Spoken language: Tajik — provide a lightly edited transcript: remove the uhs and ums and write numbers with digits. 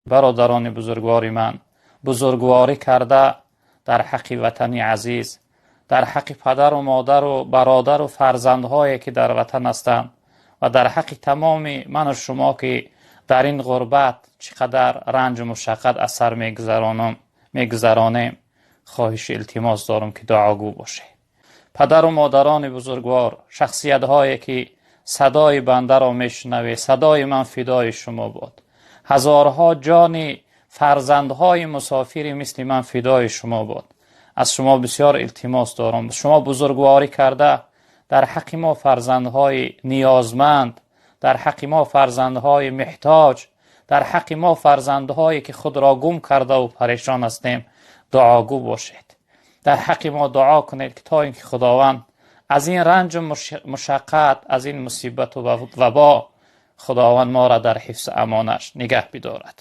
Бародарони бузургвори ман, бузургворӣ карда дар ҳаққи ватани азиз, дар ҳаққи падару модару бародару фарзандҳое ки дар ватан ҳастанд ва дар ҳаққи тамоми ману шумо ки дар ин ғурбат чӣ қадар ранҷу мушаққат аз сар мегузаронам мегузаронем, хоҳишу илтимос дорам ки дуогӯ бошед. Падару модарони бузургвор, шахсиятҳое ки садои бандаро мешунавед, садои ман фидои шумо бод. Ҳазорҳо ҷони фарзандҳои мусофире мисли ман фидои шумо бод. Аз шумо бисёр илтимос дорам, шумо бузургворӣ карда дар ҳаққи мо фарзандҳои ниёзманд, дар ҳаққи мо фарзандҳои муҳтоҷ, дар ҳаққи мо фарзандҳое ки худро гум карда ва парешон ҳастем, дуогӯ бошед. Дар ҳаққи мо дуо кунед ки то инки Худованд аз ин ранҷу мушаққат, аз ин мусибат ва вабо Худованд моро дар ҳифзу амонаш нигаҳ бидорад.